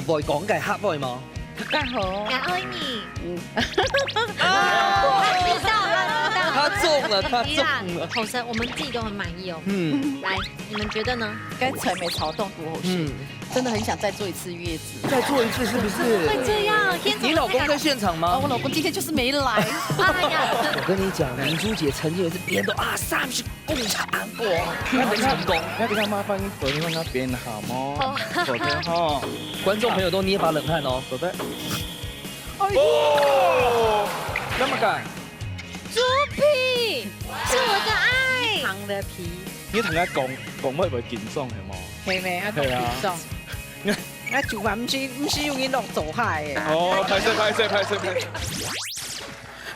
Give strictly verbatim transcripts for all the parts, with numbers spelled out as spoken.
會講个客話無？大家好。我愛你。嗯。哦，知道，知道。他中了，他中了。好吃，我們自己都很滿意哦。嗯。來，你們覺得呢？該菜沒炒到多好吃，嗯。真的很想再做一次月子。再做一次是不是？會這樣，天怎麼你老公在現場嗎？哦，我老公今天就是沒來。哎呀。我跟你講，明珠姐曾經有一次別人都啊，三十公尺安過，那個成功。那個他麻煩你昨天讓他編好嗎？哦。昨天哈。觀眾朋友都捏把冷汗哦。昨天。哎呦。哦，那麼敢？豬皮，是我的愛。糖的皮。你同佢講，講會不會緊張係無？係咩？啊，係啊。緊張。啊，就話毋係，毋係有人落做下个。哦，歹勢，歹勢，歹勢，歹勢。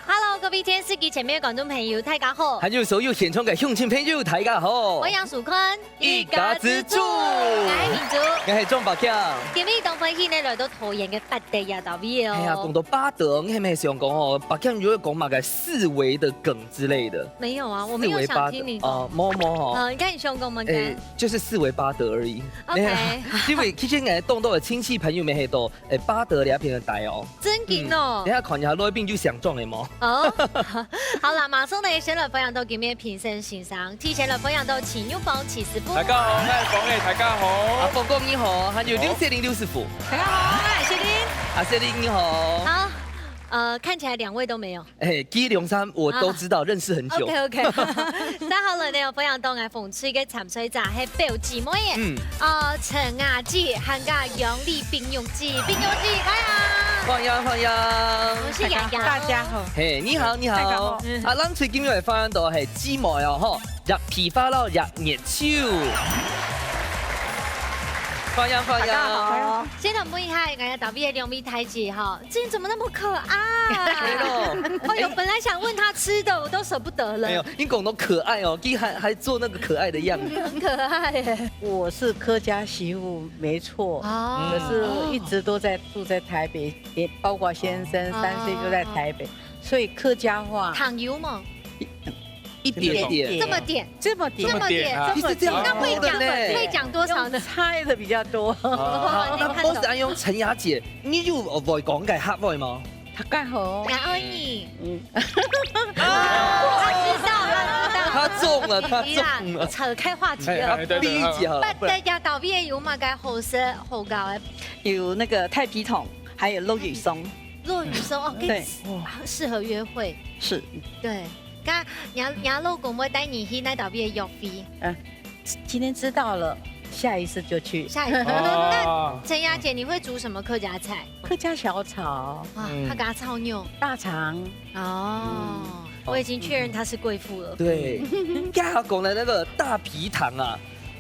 Hello，各位電視機前面的觀眾朋友，大家好。還有所有現場个鄉親朋友，大家好。歡迎收看一家之煮。我係明珠。我係鍾寶強。今日當歡喜呢，來到桃園个八德這搭位哦。哎呀，講到八德，你係毋係想講哦，寶強有講麼个四維的梗之類的？沒有啊，我沒有想聽你講。四維八德哦，無，無哦。啊，你看你想講麼个？哎，就是四維八德而已。OK。哎呀，因為其實𠊎當多个親戚朋友乜係到，哎，八德這片个地哦。 真緊哦。嗯，等下看一下來賓有想中个無？哦，好啦，馬上呢，先來歡迎到今日評審先生，提前來歡迎到陳玉芳陳師傅。大家好，我係芳仔，大家好。啊，芳哥你好，還有劉雪玲劉師傅。大家好，我係雪玲。啊，雪玲你好。好，呃，看起來兩位都沒有。哎，基隆三我都知道，啊。認識很久。OK，OK。那好了呢，歡迎到𠊎紅隊个參賽者，係表姊妹耶。嗯。 哦，陳雅姐，還有楊麗冰玉姐，冰玉姐，歡迎。歡迎，歡迎。我是雅雅。大家好。嘿，你好，你好。大家好。啊，咱最近又會發現到，嘿，姊妹哦，吼，熱皮花咯，熱熱手。歡迎，歡迎。大家好。先來問一下，𠊎个搭位个兩位大姐吼， 最近怎麼那麼可愛？沒有。哎呦，本來想問她吃的，我都捨不得了。沒有，你講到可愛哦，你還，還做那個可愛的樣子。很可愛耶。我是客家媳婦，沒錯。哦。可是一直都在，住在台北，也包括先生，哦。三歲就在台北，所以客家話糖油嗎？一點點。這麼點。 這麼點。這麼點啊。這麼點。你是這樣那會講，多的呢。會講多少呢？用猜的比較多。哦，那boss愛用陳雅姐，你有會講个客話嗎？大家好。我愛你。嗯。哦，知道了，知道了。他中了，他中了。扯開話題了。哎，哎，對，對，第一集好了，不然。八德這搭位有麼个好食好搞个？有那個太皮桶，還有落羽松。落羽松，哦，可以，對。哇，適合約會。是。對。 該你，你老公會帶你去哪搭位約會？嗯，今天知道了，下一次就去。下一次。哦。那陳雅姐，你會煮什麼客家菜？客家小炒。啊，嗯。客家炒肉。大腸。哦，嗯。我已經確認她是貴婦了。對，剛剛講的那個大皮糖啊，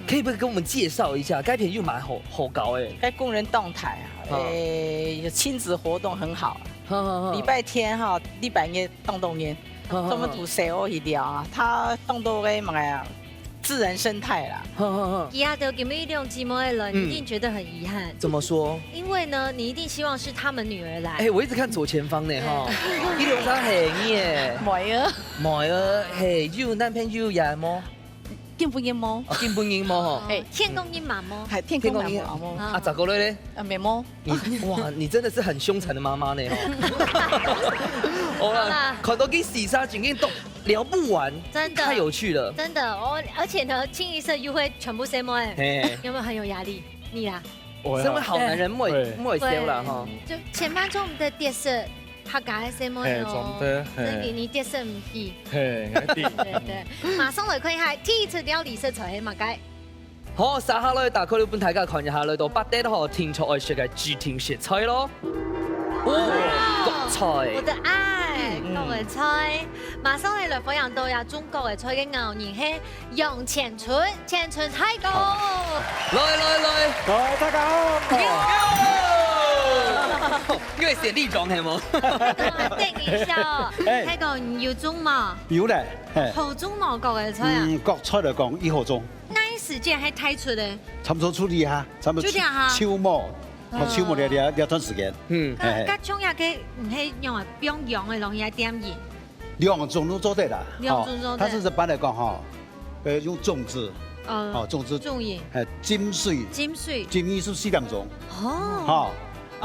可以不可以跟我們介紹一下？該片又蠻好，好搞欸。該工人動態啊，哦。欸，有親子活動很好。好，好，好。禮拜天哈，禮拜日動動人。 好，好，好。專門煮細魚去了啊，他當多个麼个啊，自然生態啦。好，好，好。佢兜今日兩姊妹來，嗯。一定覺得很遺憾。怎麼說？因為呢，你一定希望是他們女兒來。哎，我一直看左前方呢，哈。一六三很耶。妹啊。妹啊，嘿，有男朋友也無？ 根本人無。哦，根本人無吼。嘿。天公人嘛無。還天公人嘛無。天公人。啊，啊。十個月咧？啊，無。你，哇，你真的是很兇殘的媽媽呢，吼。好啦，好啦。看到佢四儕真經都聊不完，真的。太有趣了。真的，哦，而且呢，清一色又會全部生妹，嘿。有沒有很有壓力？你啦？我呀。身為好男人，莫，對。莫笑啦，吼。就前半鐘我們的特色， 客家个細妹哦，嘿，真的，嘿。真个，你特色毋去。嘿，𠊎知。對，對。馬上來看一下第一出料理食材係麼个？好，接下來打開來分大家看一下，來到八德吼，定著愛食个指定食材咯。哦，哇，國菜。我的愛，嗯。國个菜。馬上來，來分享到呀，中國个菜个咬人係 楊千春，千春大哥。來，來，來。來，大家好。喲！因為選立中係無？等一下哦，哎。大哥，你有種無？有咧，嘿。好種無國个菜啊？嗯，國菜來講，佢好種。哪一時間還推出个？差不多就這下，差不多就這下。秋末，哦，秋末這，這，這段時間。嗯。嘿，嘿。該，該種下个，嗯，係用啊，放洋个東西來點鹽。 兩種都做得啦，兩種都做得。吼，它是一般來講吼，呃，用粽子，哦，粽子，粽葉，哎，浸水，浸水，浸二十四點鐘，哦，哈，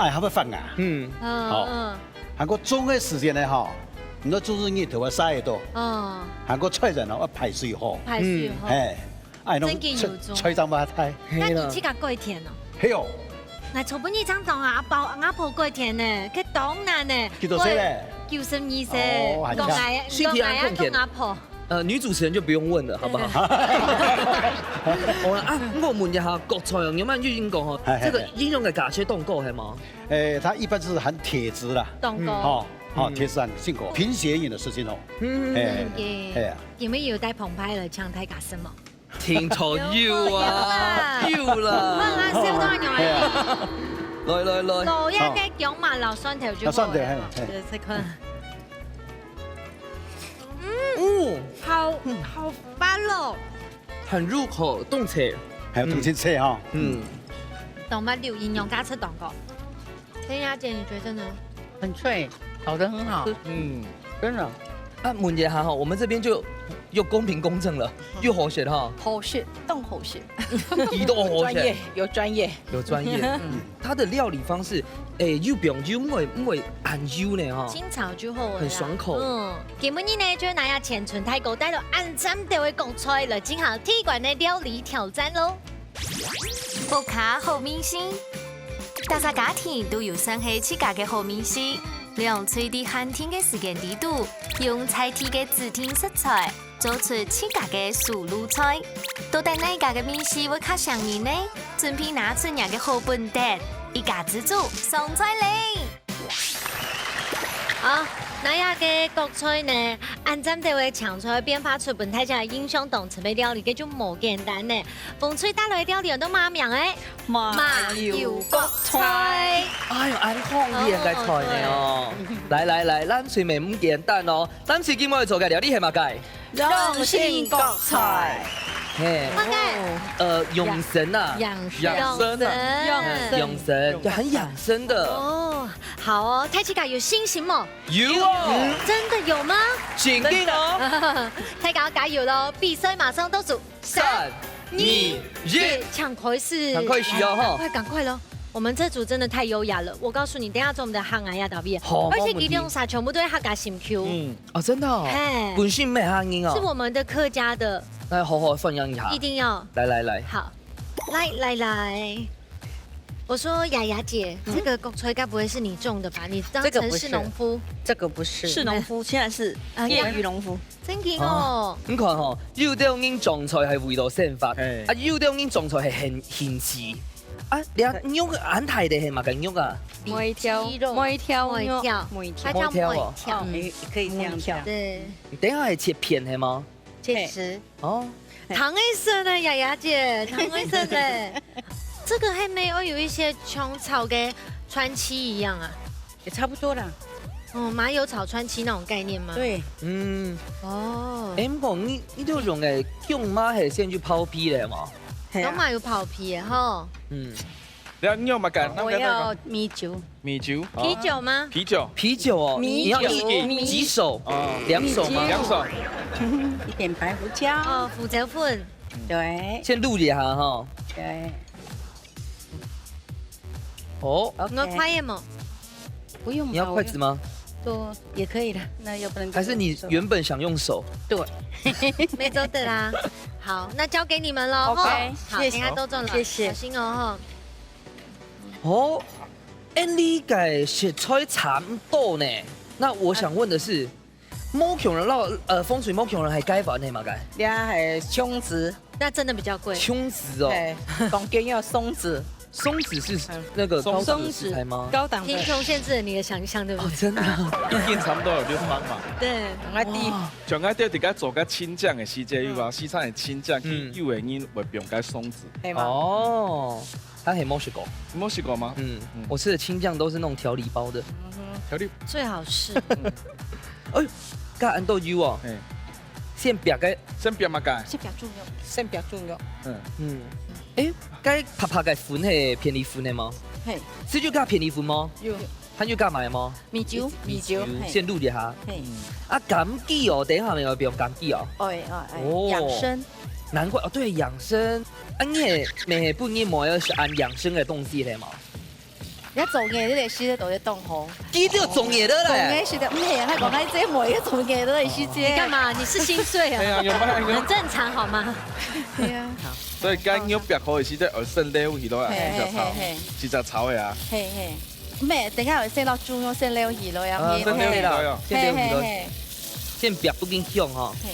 哎，還會發芽。嗯，嗯，好，嗯，還過種个時間呢，哈，你愛注意日頭啊曬得到，哦，還過菜園哦，要排水好，排水好，哎，哎，那種菜，真个有種，菜長不太，那你自家改田哦？係哦，那從本你這樣講啊，阿婆阿婆改田呢，佢當難呢，幾多歲咧？九十二歲，哦，還講哎，講哎，講阿婆。 呃，女主持人就不用問了，好不好？好了啊，我問一下，國菜哦，你們就已經講吼，哎，哎，這個營養个價值當高係嗎？哎，它一般是含鐵質啦，當高。好，好，鐵質很辛苦，贫血也的事情哦。嗯，哎，哎呀，你們有帶澎湃了，像泰嘎什麼？聽說有啊，有啦。哇，笑到牛哎。來來來，老爺个薑嫲老蒜頭就好了。老蒜頭，嘿，嘿。對，再看。 嗯，好，好滑哦。很入口，動脆。還有動脆脆哈。嗯，動物有營養價值當高。天雅姐，你覺得呢？很脆，烤得很好。嗯，真的。啊，問一下哈，我們這邊就又公平公正了，又和諧哈。和諧，當和諧。幾多和諧？專業，有專業。有專業。嗯，它的料理方式，哎，又不用，又不會，不會很油呢哈。清炒就好了啦。很爽口。嗯。 今晡日呢，就拿下前村大哥帶到恁讚个國菜來進行第一關个料理挑戰咯。屋下好味緒，大家家庭都有算係自家个好味緒，兩隊在限定个時間裡肚，用在地个指定食材，做出自家个手路菜。到底哪家个味緒會較餳人呢？準備拿出若个好本事，一家之煮上菜咧！ 好，那這个國菜呢，恁讚个會搶出來變化出分大家印象當深个料理，這就無簡單呢。紅隊帶來个料理安到麼个名誒？麻油國菜。哎喲，恁好味个菜呢哦！來來來，藍隊乜毋簡單哦，藍隊今晡日做个料理係麼个？ 養生國菜。嘿，麼个？呃，養生啊。養生。養生啊。嗯，養生，就很養生的。哦，好哦，大自家有信心無？有哦。真的有嗎？肯定哦。大家加油咯，比賽馬上倒數，三、二、一，請開始。請開始哦，吼。趕快，趕快咯。我們這組真的太優雅了，我告訴你，等一下做我們的行啊呀，導演。好，而且佢兩儕全部都係客家心臼。嗯。 哦，真的哦。嘿。本身乜客人哦。是我們的客家的。來，好好分享一下。一定要。來來來。好，來來來，我說雅雅姐，嗯？這個國菜該不會是你種的吧？你當成是農夫？這個不是。這個不是。是農夫，現在是啊，業餘農夫。真的哦。哦，你看吼，有兜人種菜係為了生活，哎。啊，有兜人種菜係很興趣。啊，你看肉恁大个係麼个肉啊？梅條，梅條肉。梅條，梅條。它叫梅條哦。梅條。嗯，也可以這樣講。梅條。對。 你等一下係切片係嗎？切絲。哦。嘿。當會食呢，雅雅姐，當會食呢。這個還沒有有一些香草的川七一樣啊？也差不多啦。哦，麻油炒川七那種概念嗎？對。嗯。哦。誒，毋過你，你就用个薑嫲係先去泡皮咧嘛？係啊。薑嫲有泡皮个吼。嗯。 你要，你要麼个？我要米酒。米酒。啤酒嗎？哦。啤酒。啤酒哦，米酒。你要一，米。幾手？哦。兩手嗎？米酒。兩手。一點白胡椒。哦，胡椒粉。對。先滷一下哈。對。哦。OK。你要筷子嗎？不用吧，你要筷子嗎？我用，都也可以的。那要不然就還是你原本想用手？對。沒做得啦。好，那交給你們囉，OK，吼。好，謝謝。等一下都中了，謝謝。小心哦，吼。 哦，恁樣个食材差毋多呢。那我想問的是，無窮人摎，呃，紅隊無窮人係該款个嘛該？這係松子。那真的比較貴。松子哦。嘿，講究要松子。松子是那個高檔的食材嗎？松子，高檔的。貧窮限制了你的想像，對不對？哦，真的啊。一斤差不多有六百嘛。對。哇。像𠊎兜自家做个青醬个時節，有啊，西餐个青醬，嗯。有个人會用該松子。係嗎？哦。 他很墨西哥。墨西哥嗎？嗯，嗯。我吃的青醬都是那種調理包的。調理。最好是。哎喲，加恁多油哦。嘿。先煸个。先煸麼个？先煸豬肉。先煸豬肉。嗯。嗯。哎，該白白个粉係片栗粉个嗎？嘿。是就加片栗粉嗎？有。還有加麼个嗎？米酒。米酒，嘿。先滷一下。嘿。啊，枸杞哦，等一下你要用枸杞哦。哎，哎，哎。哦。養生。難怪哦，對，養生。啊，你也，你也不，你也沒有是按養生的東西嘞嘛？你做嘢，你个時節都會當好。佢都做嘢了嘞。做嘢時節，毋係啊，佢講，哎，這每個做嘢都係時節。你幹嘛？你是心碎啊？哎呀，有沒有？很正常好嗎？對啊。所以該你有必好的時節，愛先撈起來啊，嘿，直接炒，嘿，嘿，嘿。直接炒个啊。嘿，嘿。毋係，等下愛先落豬肉，先撈起來啊。啊，先撈起來哦。先撈起來。嘿，嘿，嘿。先煏都緊香哈。嘿。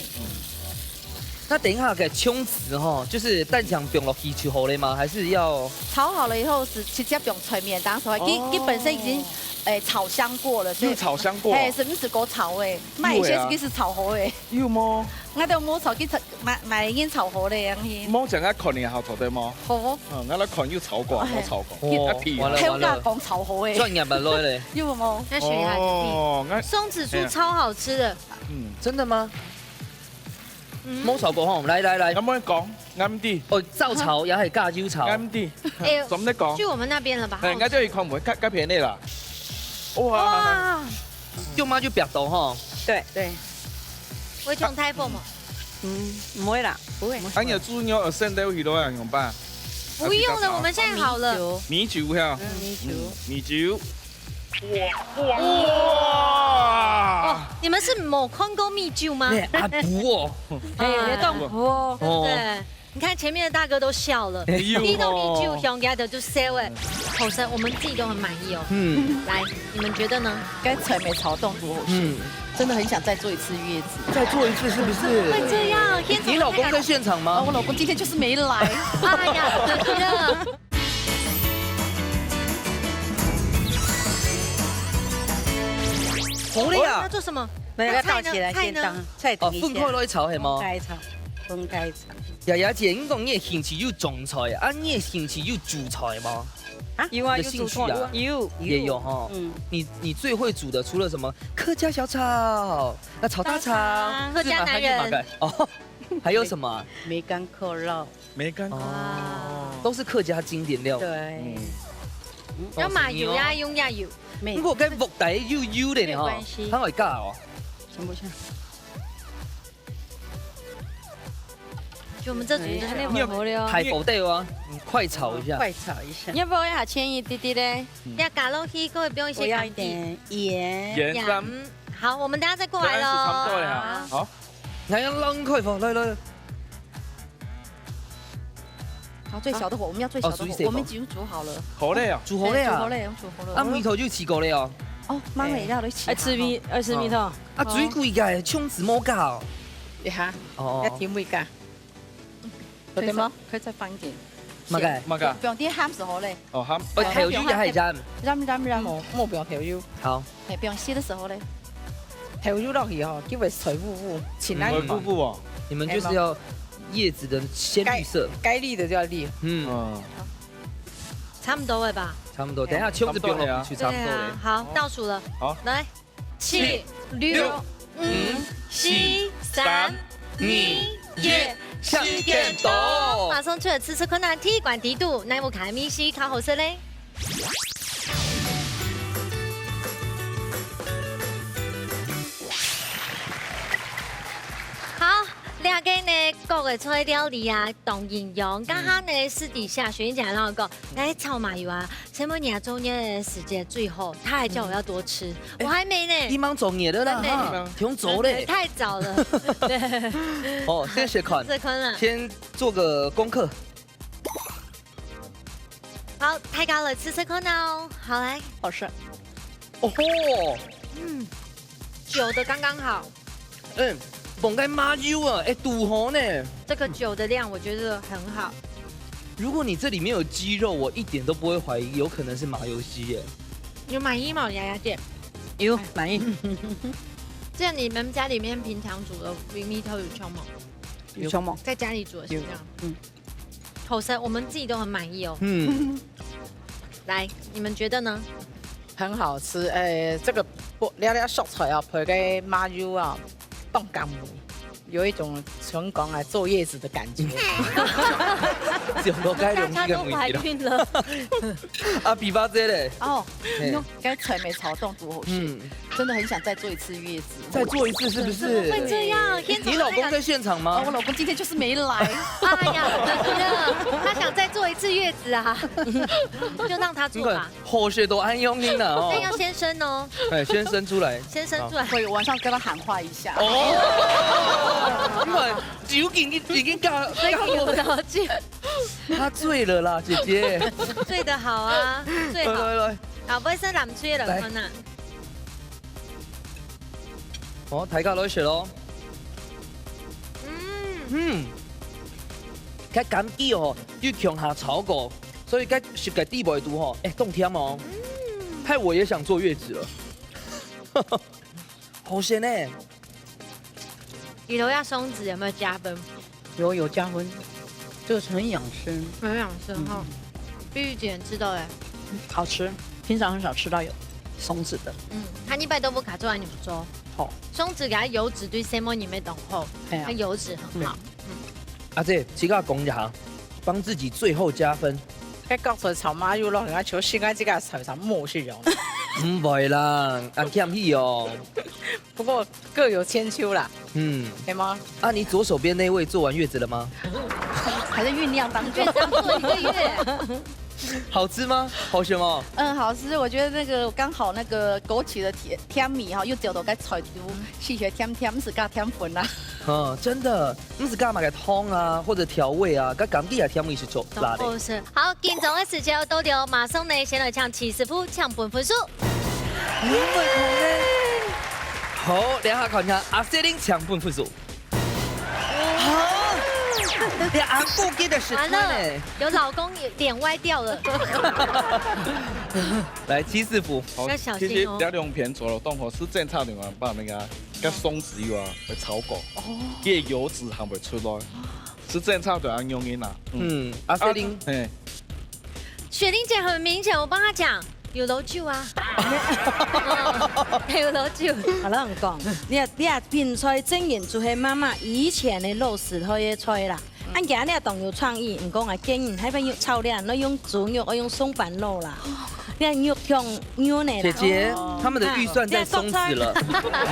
那等一下个蔥子哈，就是單淨放落去就好了嗎？還是要炒好了以後是直接放菜面當中，佢，哦。佢本身已經，誒，炒香過了，所以又炒香過。嘿，係，毋係過炒个，買以前係佢係炒好个。有無？𠊎都無炒，佢炒，買，買已經炒好了，樣子。無，這樣看你好炒對無？好。嗯，𠊎來看有炒過，哎。無炒過。哦，佢，佢，完了，偷家講炒好个。完了。專業个來嘞。有無？要學一下。哦，𠊎，松子酥超好吃的。哎呀。嗯。真的嗎？ 嗯。無炒過吼，來，來，來。敢會講？𠊎毋知。哦，照炒也係加油炒。𠊎毋知。哎呦，怎麼講？去我們那邊了吧？哎，𠊎就去看門，該，該便宜啦。哇。哇。舅媽就煏到吼。對。對。會像太婆嗎？嗯，毋會啦，毋會。啊，你个豬肉有剩掉幾多啊？怎麼辦？不用了，我們現在好了。米酒。米酒哈。嗯，米酒。嗯，米酒。 哇！哦，你們是無看過米酒嗎？哎，阿婆哦。哎，你當婆哦。對不對？哦。你看前面的大哥都笑了，哎呦。聽到米酒香，給他的就笑哎。好吃，我們自己都很滿意哦。嗯。來，你們覺得呢？該菜沒炒到多好吃，嗯。真的很想再做一次月子。再做一次是不是？會這樣，天總你老公在現場嗎？哦，我老公今天就是沒來。哎呀，真的。 好了呀。哦，那做什麼？沒有，要倒起來，那菜呢？先當，菜呢？菜等一下。哦，分開來炒係嗎？分開炒，分開炒。雅雅姐，你講你个興趣有種菜啊，啊，你个興趣有煮菜嗎？啊？有啊，你个興趣啊？有煮菜，有。也有哈。嗯。你，你最會煮的除了什麼客家小炒，那炒大腸，大腸。客家男人。是嗎？還有麼个？哦，還有什麼啊？梅干扣肉。 梅干扣肉。哦，都是客家經典料理。對。嗯。要麻油呀，用麻油。沒有。如果該屋底有油个呢，吼，沒有關係。佢會加哦。全部下。就我們這組就是，哎呀，你有，你有，太薄掉啊，你快炒一下。快炒一下。要不要下芡一滴滴嘞？嗯。要加落去，各位不用一些，我要一點鹽。鹽。鹽。好，我們等下再過來咯。這樣是差不多了呀。好。 來，讓，讓開火，來，來，來。好，最小的火，我們要最小的火，哦，煮一些吧。我們已經煮好了。好了呀。煮好了呀。哎，煮好了，用煮好了。啊，米頭就起鍋了呀。哦，忙了，哎。要來起。愛吃米，愛吃米頭。啊，哦。最貴个，芎子無加哦。一下，哦。要甜味噶。有點嗎？可以再放一點。麼个？麼个？放點鹹就好了。哦，鹹。哦，豆油也還鹹。鹹，鹹，鹹。嗯。哦，莫放豆油。好。 係，放鹹个時候咧。豆油落去吼，就會水霧霧，盡難看。嗯，會霧霧哦。你們就是要葉子的鮮綠色。該，該綠的就要綠。嗯。嗯。差不多了吧？差不多，等一下蔥子放落去，差不多了。對啊，好，倒數了。好。來，七、六、五、四、三、二、一，時間到。馬上出來試試看啊，第一關底肚，哪一款个米食較好食咧？ 好，這個呢，各个菜料理啊，當營養。嗯。剛剛呢，私底下雪英姐還跟我講，哎，炒麻油啊，什麼你啊，中間的時間最好，她還叫我要多吃，嗯。我還沒呢。哎，你忙做嘢的啦，還沒。哈，挺早嘞。太早了。對。哦，先試看。試看啦。先做個功課。 好，大家來試試看哦。好，來。好食。哦吼。嗯，煮得剛剛好。嗯，放該麻油啊，會堵好呢。這個煮的量我覺得很好。如果你這裡面有雞肉，我一點都不會懷疑，有可能是麻油雞耶。有滿意嗎，雅雅姐？有，滿意。這樣你們家裡面平常煮的米，米頭有蔥嗎？有蔥嗎？在家裡煮的是這樣。有，有。嗯。 好食，我們自己都很滿意哦。嗯。來，你們覺得呢？很好吃，誒，這個不，這這熟菜哦，配个麻油哦，當甘味。有一種成功啊坐月子的感覺。想到該容易个問題啦。大家都懷孕了。啊，比巴姐咧，哦，嘿用該菜没炒冻多好吃，嗯，真的很想再坐一次月子。再做一次是不是？怎么会这样？天总你老公在现场吗在哦，？我老公今天就是没来。哎呀，真的，他想再坐一次月子啊，就让他你坐吧看。后续都安用你了哦那。要先生哦，哎，先生出来。先生出来。所以晚上跟他喊话一下。哦，你看，酒已经已经干所以有条件，他醉了啦，姐姐。睡得好啊，最好。来来来，好，不会是冷吹了看呐。哦，大家來食咯。嗯，嗯，該感覺哦，又強下炒過，所以該食个地位度吼，哎，當甜哦。害我也想坐月子了。好鮮呢。你楼下松子有没有加分？有有加分，这个很养生，很养生哈。碧玉姐吃到哎，好吃，平常很少吃到有松子的。嗯，它一般都不卡住你们说。好，松子给它油脂对 salmon 里面懂后，哎呀它，油脂很好。阿姐，自家講一下，幫自己最後加分。該角菜炒麻油咯，人家求先該自家炒炒無食用。毋會啦，恁謙虛哦。不過各有千秋啦，嗯，係嗎？啊，你左手邊那位坐完月子了嗎？还在酝酿当中月。子要做一个月，好吃嗎？好食嗎？嗯，好吃。我觉得那个刚好那个枸杞的甜甜味哈，又走到該菜肚，吃起来甜甜，是加甜粉啦。嗯，真的，毋係加麼个湯啊，或者調味啊，該感覺也甜味係做辣的。好吃。好，緊張个時間到了，馬上呢，先來請徐師傅請分分數。五分紅呢？好，等下看一下阿雪玲請分分數。啊，你阿姑記得食完了，有老公臉歪掉了。來，徐師傅，好，要小心哦其實這兩片做了當好，係正常的話，把那個該松子油啊，會炒過，哦，佢个油脂還會出來，係正常的恁樣个啦。嗯，嗯，阿雪玲，哎，雪玲姐很明顯，我幫她講，有老酒啊，有老酒。好了，我講，你啊，你啊，平菜正經就係媽媽以前个老時代个菜啦。恁樣你啊當有創意，毋過啊建議你還愛用炒料，愛用豬肉，愛用松板肉啦。你啊肉像牛呢啦。姐姐，他們的預算在松子了。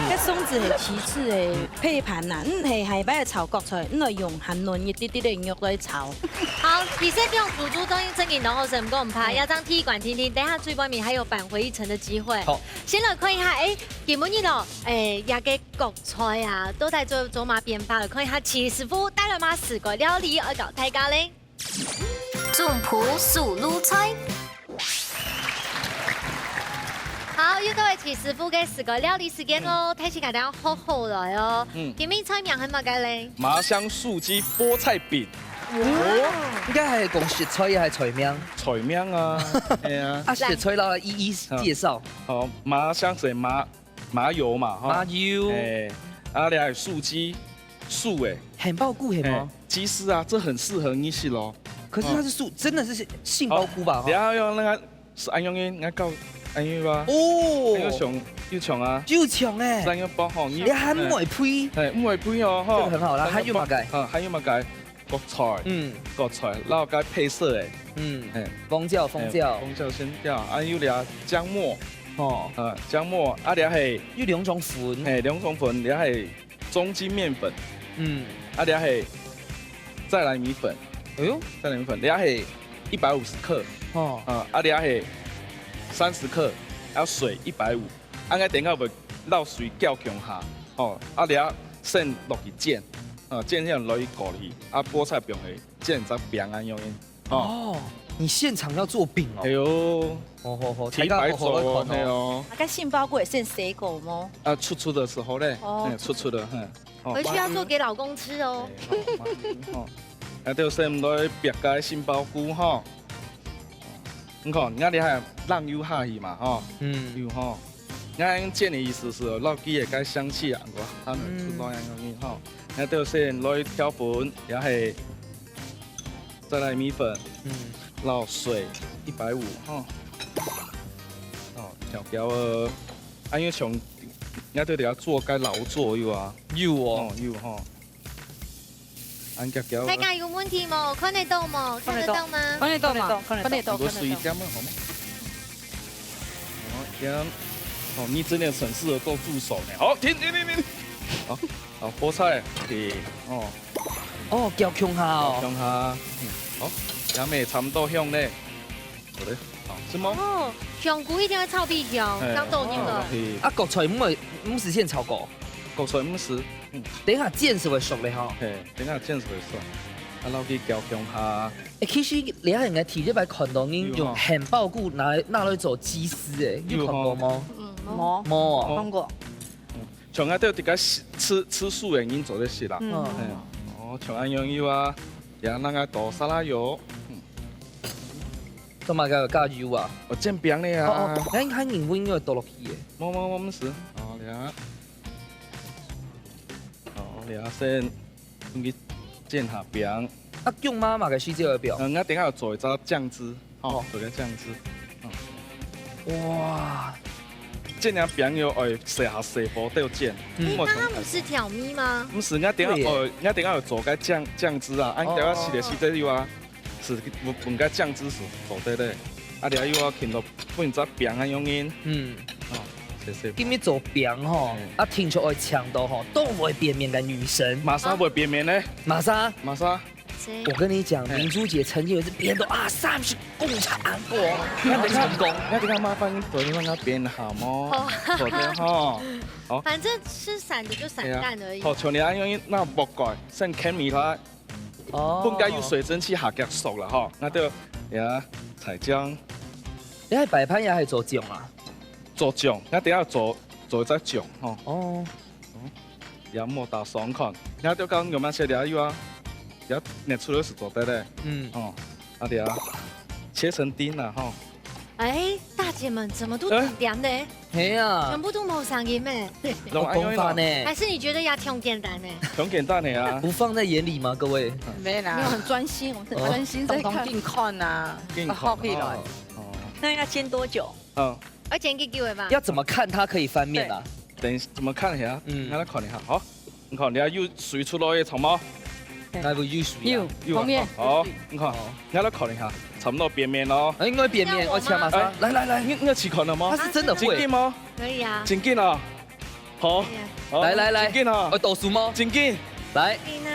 該松子係其次个配盤啦，嗯，係下擺炒角菜，你愛用還嫩一滴滴个肉來炒。好，其實用煮煮東西正經當好食，毋過毋怕，要這樣踢一罐聽聽，等一下最尾面還有扳回一城的機會。好，先來看一下，哎，今晡日咯，哎，這個角菜啊，到底做做麼變化了？看一下徐師傅帶來麼四個料理愛教大家咧。總鋪手路菜。好，又到了徐師傅个四個料理時間哦，大家大家好好來哦。嗯今晡日菜名係麼个咧？麻香素雞菠菜餅，應該係講食菜也係菜名？菜名啊，哎呀，啊，食菜啦，一一介紹。好，麻香係麻麻油嘛，哈，麻油，哎，啊，你還有素雞，素哎，杏鮑菇係哎嗎？，雞絲啊，這很適合你食咯。可是它是素，真的是杏鮑菇吧？哈。然後用那個係恁樣个，該搞恁樣吧，哦又，像又像啊，又強哎，恁樣包好，你你還毋會配，哎，毋會配哦，這哈，個很好啦，還有麼个？啊，還有麼个？角菜，嗯角菜，然後該配色哎，嗯哎，紅椒，紅椒哎，紅椒、生椒，啊，有這薑末，哦，啊，薑末，啊，這係，有兩種粉，哎，兩種粉，這係中筋麵粉，嗯，啊，這係再來米粉，哎喲，再來米粉，這係一百五十克，哦，啊，啊，這係三十克，啊，水一百五，啊，𠊎等下會摎水攪共下，哦，啊，這先落去煎，啊，煎了落去鍋裡，啊，菠菜放去煎隻餅恁樣，哦，哦，你現場要做餅哦哎，喲，好好好，提白大家好好來做哦，看哦。係哦，啊，該杏鮑菇會先洗過嗎？啊，出出的時候咧，哦哎，出出的，嗯，哦回去要做給老公吃哦。哎，好，好，啊，就先來煏个杏鮑菇吼。你看，你看你還冷油下去嘛，吼，嗯，油吼。𠊎煎个意思係，落去个該香氣啊，我還能出到樣東西吼。那就先來調粉，也係再來米粉，嗯，落水一百五吼。哦，調調呃，啊，因為從，𠊎對這做該老做油啊，有哦，哦，油吼。恁遽遽。大家有問題無？看得到無？看得到嗎？看得到嗎？看得到，看得到。有个水点啊，好嗎？好，點。哦，你真的很適合做助手呢。好，停，停，停，停。好，好，菠菜，停，哦。哦，攪共下哦。攪共下，嗯，好，這下差毋多香咧。好咧，好，係無？哦，香菇一定要炒皮香，嘿，當做你个。哦，嘿。啊，韭菜毋會，毋使先炒過？韭菜毋使，嗯。等一下煎就會熟咧吼。嘿，等一下煎就會熟。啊，落去攪共下。欸，其實你還應該第一擺看到人用有吼。杏鮑菇拿來，拿來做雞絲欸，有有吼。看過嗎？嗯，無。無。無哦。看過。嗯，像𠊎兜自家食，食，食素个人做得食啦。嗯。嗯。嘿，哦，像恁樣有啊，也拿來倒沙拉油。嗯。做麼个加油啊？哦，煎餅个啊。哦，哦，還，還認為有倒落去耶。無，無，無，毋使。哦，這。哦，這先 用去煎下餅。啊，薑嫲嫲个時節愛表。嗯，𠊎等下要做一隻醬汁，吼，哦。做個醬汁。嗯。哇。煎下餅又愛細下細火都煎。嗯。欸，那它不是調味嗎？毋係，𠊎等下，對耶。哦，𠊎等下要做個醬，醬汁啊，啊，哦，等下食个時節有啊，哦。係分，分個醬汁係做得个。啊，你又要緊到分隻餅啊，用緊。嗯。哦，謝謝。今日做餅吼，嗯。啊，聽說愛強到吼，都會變面个女神。麼儕會變面呢？麼儕？麼儕？ 我跟你講，嘿。明珠姐曾經有一次變到啊，三十公尺安過，很成功。那這個麻煩你昨天讓她變好嗎？好。昨天哈。好。反正吃散的就散彈而已。哎呀，好，像你啊，因為那不乖，先看米它，哦。分該有水蒸氣下結束了哈，那就，呀，彩醬。你還擺盤也還做醬啊？做醬，那等下做，做一隻醬，吼。哦。 也莫打爽看。你看，就講有麼个料有啊，也捏出來係做得个。嗯。哦，啊，對啊，切成丁了吼。哎，大姐們怎麼都哎。挺甜的？嘿啊。全部都無聲音咩？有講法呢。還是你覺得也挺簡單的？挺簡單的啊。不放在眼裡嗎，各位？沒啦。沒有，很專心，我很專心在看。哦。緊看啊，緊看啊，學起來。哦。那要煎多久？嗯。 愛煎幾久个吧？要怎麼看它可以翻面啊？等一下，怎麼看一下？嗯。讓他看一下，好。你看，你看有水出來个，好嗎？那不有水啊？有，有啊，後面。好，你看，好。你讓他看一下，差不多變面咯。哎，應該變面，要我嗎？我切馬上。哎，來，來，來。你，你有試看了嗎？它是真的會。真的嗎？可以啊。真的啊。好。可以啊。好，來，來，來。真的啊。呃，倒數嗎？真的。來。可以呢。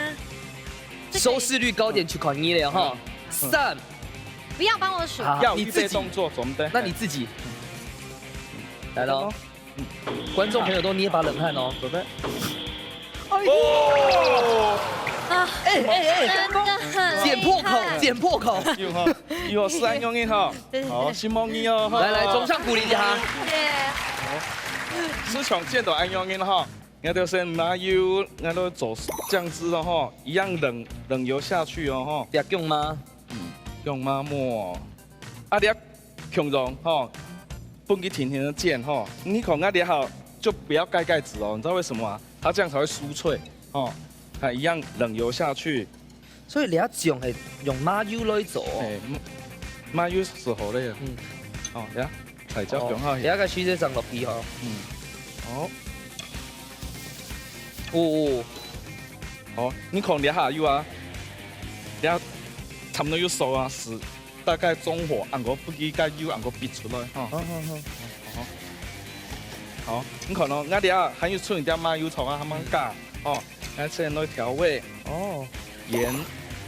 收視率高點去看你了哈。嗯。三。不要幫我數。好，要你自己。預備動作，準備。那你自己。 來了哦。觀眾朋友都捏把冷汗哦。準備。哦！啊，哎，哎，哎。真的很厲害。剪破口，剪破口。有哈，有哈，係恁樣个哈。對，對，對。好，承蒙你哦，哈。來，來，掌聲鼓勵一下。謝謝。好。時常見到恁樣个哈，𠊎兜先拿油，𠊎兜做醬汁了哈，一樣冷，冷油下去哦，哈。要用嗎？嗯，用嗎？莫。啊，你要 共樣，吼，分佢甜甜的煎，吼。你看啊，這下就不要蓋蓋子哦，你知道為什麼嗎？它這樣才會酥脆，吼。它一樣冷油下去。所以你這醬係用麻油來做哦。哎，麻，麻油係好个。嗯。哦，呀，彩椒放下去。哦，這個水就放落去吼。嗯。好。哦，哦。好，你看這下有啊，這下差不多有熟啊，係 大概中火，恁樣分佢个油恁樣逼出來，吼。好，好，好。好，好。好，你看哦，𠊎這下還有剩一點麻油糖啊，還吂加，嗯。哦，𠊎先來調味。哦。鹽。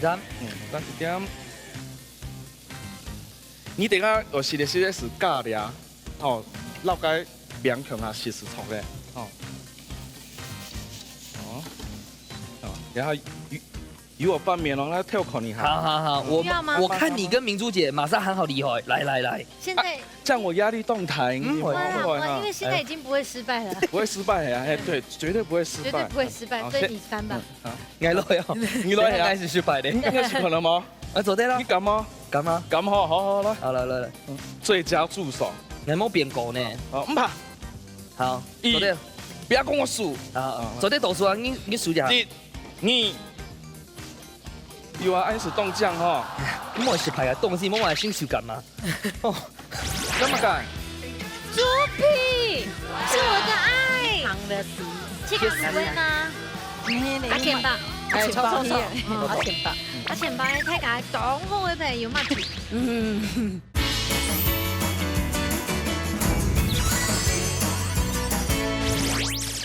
鹽。嗯，加一點。你等下，哦，係个，係个，係加這，哦，落該餅同下係係糖个，哦。哦。哦，然後油， 油我拌麵哦，來偷看一下。好，好，好，我，不要嗎？我看你跟明珠姐馬上喊好厲害，來，來，來。現在啊，這樣我壓力當大，嗯，你會，會啊，會啊。會啊，因為現在已經不會失敗了。不會失敗啊，哎，對，絕對不會失敗。絕對不會失敗，好，所以你翻吧。先，嗯，好。你來哦，你來啊。應該係失敗的。應該係可能嗎？啊，做得啦。你敢嗎？敢啊。敢吼，好，好，來。好，來，來，來。嗯，最佳助手。你還沒有變狗呢。好，毋怕。好，一，做得。不要跟我輸。好，好，好。做得倒數啊，你，你輸掉。一， 你，有啊，恁樣係當醬吼。你莫失敗啊，東西莫買新手感嘛。哦，幹嘛幹？豬皮，是我的愛。糖的皮。這個不會嗎？阿健吧。哎，臭臭臭，嗯，阿錢伯。阿錢伯，大家當好个朋友嘛。嗯。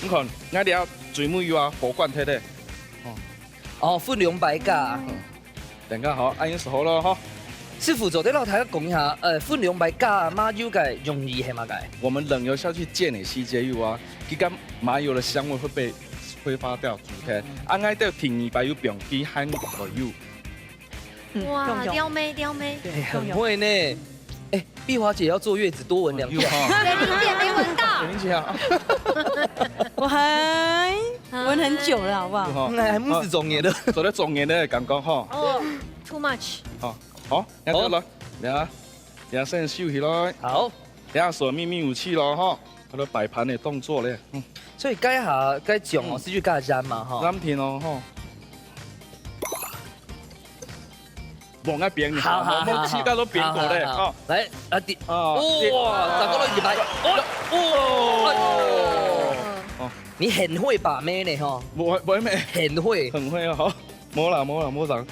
你看，𠊎這水母油啊，火罐忒忒。哦，分量擺加。嗯。等下好，恁樣就好了哈。師傅，做得摎大家講一下，呃，分量擺加麻油个用意係麼个？我們冷油下去煎个時節油啊，佢个麻油的香味會被揮發掉，煮開。啊，𠊎兜第二擺又放佢還過油。嗯，哇，重要。撩妹，撩妹。對，哎，很會呢。重要。哎，碧華姐要坐月子，多聞兩句。有哈。水玲姐沒聞到。水玲姐啊。我還聞很久了，好不好？有哈。嗯，還不是中年的。啊，做得中年的感覺哈。哦，too much。好，好，那就來，好。等下，等下先收起來。好。等下手秘密武器咯哈，佢个擺盤个動作咧。嗯。所以該下，該醬哦，嗯。係就加鹽嘛哈。鹽定哦，吼。 無愛變，好，好，好，無，無，好，自家都變過咧，好，好，好。吼。來，啊，第，哦，哇，第，十個都一百，哦，哦。哦。你很會把妹呢，吼。無，無咩。很會。很會哦，好。無啦，無啦，無啦。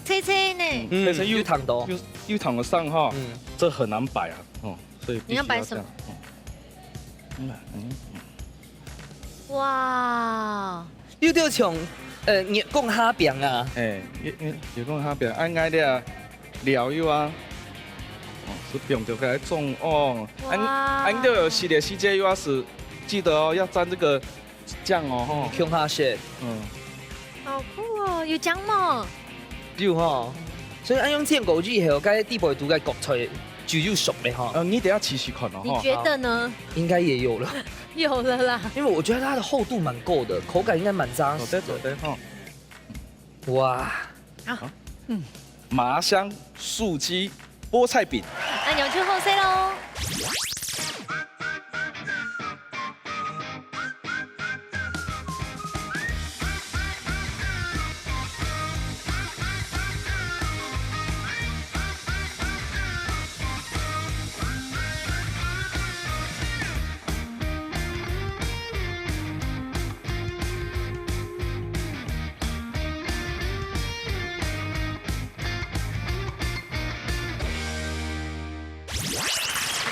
脆脆呢。嗯，嗯，脆脆又，又燙到。又，又燙得上哈，嗯。這很難擺啊，哦，所以必須要這樣，你要擺什麼？哦。嗯，嗯，嗯。哇。 有點像，呃，月光蝦餅啊。哎，月，月，月光蝦餅，恁樣个料油啊，哦，係放到該中哦。哇。恁，恁樣个時節，時節又要是記得哦，要沾這個醬哦，吼。嗯，共下食。嗯。好酷哦，有醬無？有吼。所以恁樣煎過以後，該底背肚个角菜就有熟咧吼。呃，你等下試試看哦，吼。你覺得呢？應該也有了。 有了啦。因為我覺得它的厚度蠻夠的，口感應該蠻扎實的。做得，做得，吼。哇。好。好。嗯。麻香素雞菠菜餅。那你要去後塞咯。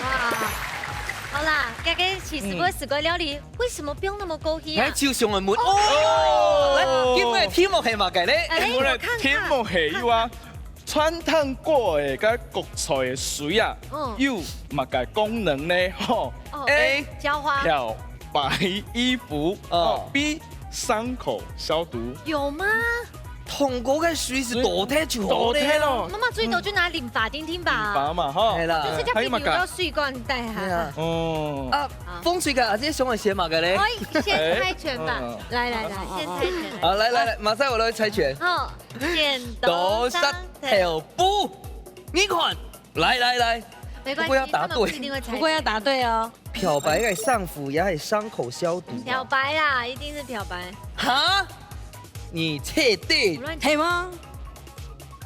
哇，好啦，該個試食過，嗯。試過料理，為什麼放那麼高去啊？來，就想問，哦，來，今日个題目係麼个咧？哎，今日个題目係有啊，我看看。 汆燙過个該角菜个水啊，嗯。有麼个功能呢？吼，哦，A，澆花。漂白衣服，哦。哦，B，傷口消毒。有嗎？燙過个水係倒忒就好咧。倒忒咯。媽媽最多就拿淋巴定定吧。淋巴嘛，吼。係啦。就是叫朋友要水管帶哈。係啊。哦。啊，好。風水个阿姐想愛選麼个咧？哎，先猜拳吧。哎。嗯。來，來，來，先猜拳。好，來，來，來，馬上我來猜拳。好。 剪刀石頭布。你看，來，來，來。沒關係，不過要答對。他們不一定會猜對。不過要答對哦。漂白个衫褲也係傷口消毒嘛。漂白啦，一定是漂白。哈？你確定？我亂講。係嗎？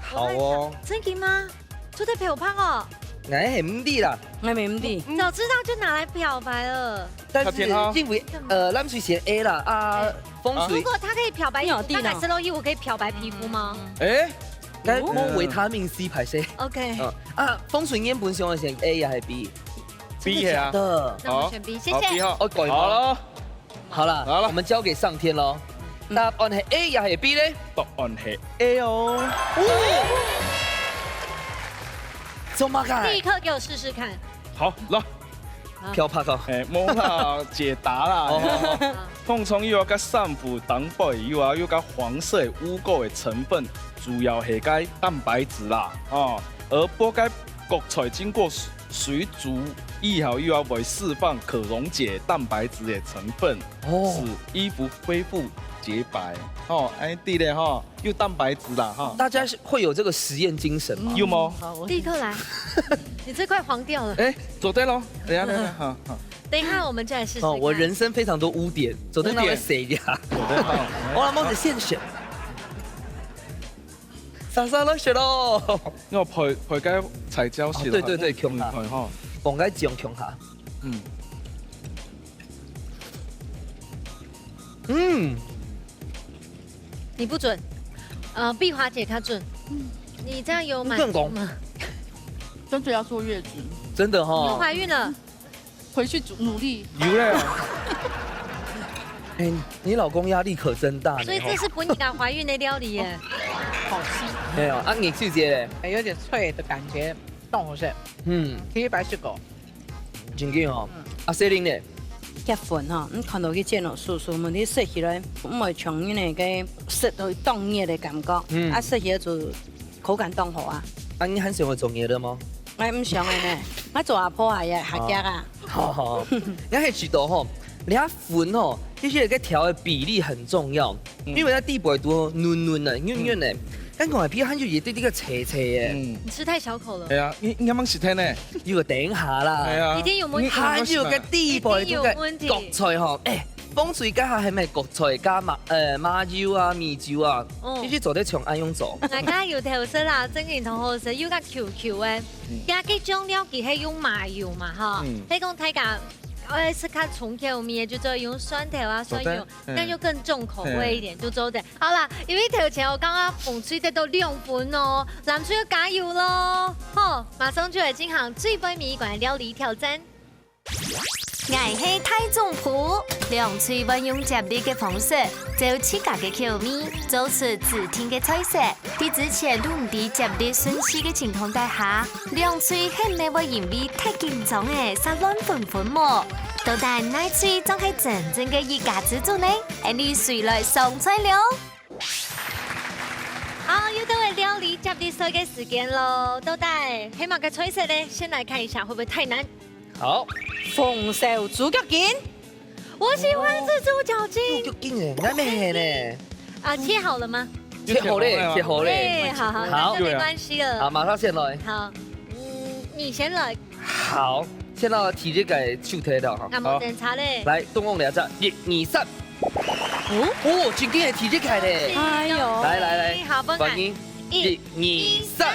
好哦。我亂講。真的嗎？做得漂白哦。𠊎係毋知啦。𠊎乜毋知。早知道就拿來漂白了。 但是因為，呃，藍水選A啦，啊，哎。風水。如果它可以漂白衣服，你有地呢。那改色肉衣服可以漂白皮膚嗎？嗯。哎，該無維他命C，歹勢。OK。嗯，啊，風水原本想愛選A也係B？B係啊。真的假的？那我們選B，好。謝謝。好，B好。哦，改嗎？好了。好了。好了。我們交給上天咯。嗯。答案係A也係B咧？答案係A哦。哦。做麼个？立刻給我試試看。好，來。 漂白哦。哎，無啦，解答啦。哦。通常有个衫褲頂背有啊，有个黃色污垢个成分，主要係个蛋白質啦，哦。而剝个角菜經過水煮以後，又要會釋放可溶解蛋白質个成分，哦。使衣服恢復潔白。哦，哎，對咧吼。 有蛋白質啦，哈。大家是會有這個實驗精神嗎？嗯，有嗎？好，我立刻來。你這塊黃掉了。哎，做得咯。等一下，等一下，好，好。等一下我們再來試試看。哦，我人生非常多污點，做得拿來洗一下。污點。做得，好。我來摸著現選。莎莎落雪咯。因為配，配个彩椒絲的話，哦，對，對，對，共下。嗯，配哈。放个醬共下。嗯。嗯。你不准，呃，碧华姐她准。你这样有满足吗？不能讲。真的要坐月子，真的哈。你怀孕了？回去努力。有嘞。哎，你老公压力可真大呢。所以这是本人家怀孕的料理耶。好吃。没有啊，你自己嘞？哎，有点脆的感觉，当好吃。嗯，其实白雪狗。真紧哦。嗯。啊，Selin呢？結婚吼，你看到佢煎到酥酥，問題食起來，毋會像人个食到當熱的感覺，嗯。啊，食起來就口感當好啊。啊，你還想要做熱的嗎？哎，毋想的呢，我做阿婆啊，也下腳啊。哦，你還知道吼，你看粉吼，其實个調的比例很重要，嗯。因為它底背都嫩嫩的、軟軟的，嗯。但外皮還有一點點个脆脆的。嗯。你吃太小口了。哎呀，你，你還蠻喜歡呢。有个等一下啦。哎呀。一定有問題。你還有个底背都个一定有問題。國菜吼，哎， 風水該下係咪國菜加麻，呃，麻油啊、米酒啊？哦。你去做得像恁樣做。大家有頭色啦，真正同好食，又較Q Q个。嗯。也个醬料佢係用麻油嘛，哈。嗯。係講大家愛食較重口味个，就做用蒜頭啊、蒜油，做得，嗯。那就更重口味一點，嘿。就做得。好啦，因為頭前我剛剛紅隊得到兩分哦，藍隊要加油咯。好，馬上就來進行最尾一關料理挑戰。 𠊎係大總鋪，兩隊會用接力个方式，照自家个口味，做出指定个菜色。在之前都毋知接力順序个情況底下，兩隊係毋係會因為忒緊張仔，煞亂紛紛無？到底哪隊正係真正个一家之主呢？𫣆俚隨來上菜了。 好，又到了料理接力賽个時間咯，到底係麼个菜色呢？先來看一下會不會太難。好。紅燒豬腳筋。我喜歡吃豬腳筋。豬腳筋耶，那咩呢？啊，切好了嗎？切好咧，切好咧。哎，好，好，好。那就沒關係了。好，馬上先來。好，嗯，你先來。好，先來第一個就推到哈。那麼等下咧。來，動動兩隻，一、二、三。 哦，哦，真緊个第一個咧。哎喲。來，來，來，好，不敢。歡迎。一、二、三。